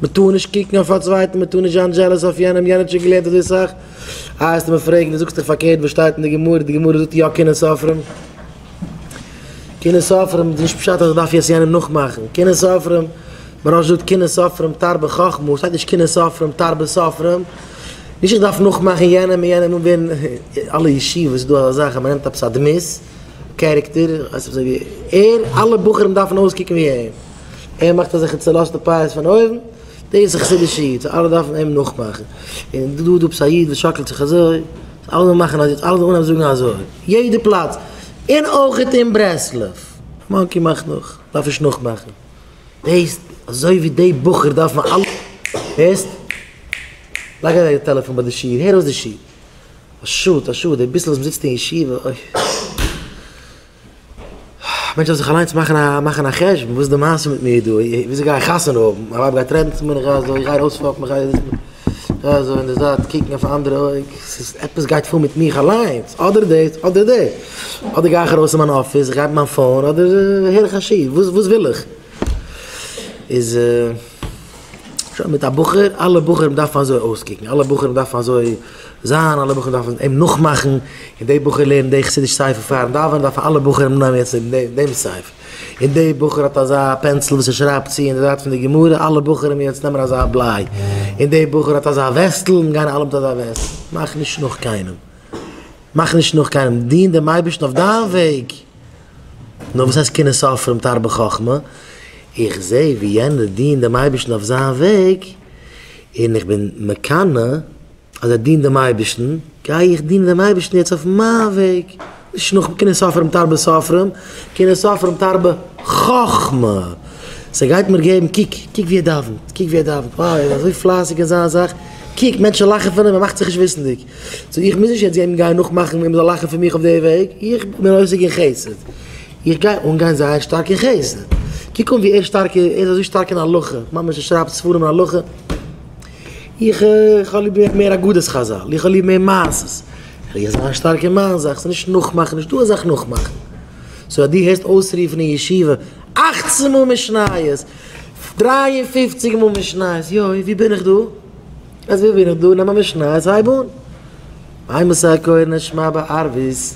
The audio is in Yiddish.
מען טאר נישט קוקן אויף א צווייטן, מען טאר נישט זיין jealous אויף יענעם, יענער האט שוין געלערנט אזוי סאך. איי וועסטו מיר פרעגן, דו זאגסט דאך פארקערט וואס שטייט אין די גמרא, די גמרא זאגט יא קנאת סופרים. קנאת סופרים איז נישט פשט אז איך דארף יעצט יענעם נאכמאכן, קנאת סופרים, מוהרא"ש זאגט קנאת סופרים תרבה חכמה, שטייט נישט קנאת סופרים תרבה סופרים, נישט איך דארף נאכמאכן יענעם און יענעם און ווערן, אלע ישיבות איז דא אזא זאך אז מען נעמט עפעס א דמות, character, אזוי ווי ער, אלע בחורים דארפן אויסקוקן ווי אים, ער מאכט אזעלכע צעלאזטע פאות פון אויבן, דאס איז א חסידישע איד, so אלע דארפן אים נאכמאכן, און דא איז דא עפעס א איד וואס שאקלט זיך אזוי, אלע זאלן מאכן אזוי, אלע זאלן אנהייבן זאגן אזוי, יעדע פלאץ, און אויך אין ברסלב, monkey מאכט נאך, דארף נישט נאכמאכן, דאס אזוי ווי די בחור דארף מען אלע, הערסט? לייג אוועק די טעלעפאן ביי די שיעור, הער אויס די שיעור, א שאד, א שאד, די ביסל וואס מ'זיצט אין ישיבה, אוי. א מענטש דארף זיך אליינס מאכן א מאכן א חשבון, וואס איז די מעשה מיט מיר דא, וויאזוי גיי איך חתונה האבן, מיין ווייב גייט רעדן צו מיר, איך גיי אזוי, איך גיי איר אויספאפן, איך גיי איך גיי אזוי אין די זייט קוקן אויף א אנדערע אויג, ס'איז עפעס גייט פאר מיט מיך אליינס, אדער דאס אדער דאס, אדער גיי איך ארויס אין מיין אפיס, איך גיי מיט מיין phone, אדער הער איך א שיעור, וואס וואס וויל איך? איז שוין מיט א בחור, אלע בחורים דארפן אזוי אויסקוקן, אלע בחורים דארפן אזוי זיין, אלע בחורים דארפן אים נאכמאכן, און די בחור לערנט די חסידישע ספר פארן דאווענען, דארפן אלע בחורים אנהייבן יעצט לערנען דעם ספר, און די בחור האט אזא pencil וואס ער שרייבט צו אין די זייט פון די גמרא, אלע בחורים יעצט נעמען אזא בליי, און די בחור האט אזא וועסטל, און גייען אלע מיט אזא וועסטל, מאך נישט נאך קיינעם, מאך נישט נאך קיינעם, דין דעם אייבערשטן אויף דיין וועג. נאר וואס הייסט קנאת סופרים תרבה חכמה? איך זע ווי יענער דינט דעם אייבערשטן אויף זיין וועג, און איך בין מקנא אז ער דינט דעם אייבערשטן, גיי איך דינען דעם אייבערשטן יעצט אויף מיין וועג, נישט נאך קנאת סופרים תרבה סופרים, קנאת סופרים תרבה חכמה, ס'גייט מיר געבן, קוק, קוק ווי ער דאווענט, קוק ווי ער דאווענט, wow ער איז אזוי פלייסיג אין זיין זאך, קוק, מענטשן לאכן פון אים, ער מאכט זיך נישט וויסנדיג. so איך מוז נישט יעצט גיין גיין נאכמאכן ווען מ'זאל לאכן פון מיך אויף די וועג, איך בין עוסק אין חסד, איך גיי אנגיין זייער שטארק אין חסד, קוק אן ווי ער שטארק ער איז אזוי שטארק אין הלכה, ממש ער שרייבט ספרים אין הלכה, איך איך האב ליב מער אגדות חזל, איך האב ליב מער מעשות, איך גיי זיין שטארק אין מיין זאך, ס'איז נישט נאכמאכן, נישטא אזא זאך נאכמאכן, so אז דו הערסט אויסרופן אין ישיבה אכצן מאל משניות, 53 מאל משניות, יוי ווי בין איך דא? אז ווי בין איך דא? נעם א משניות הייב אן. אימתי קורין את שמע בערבית.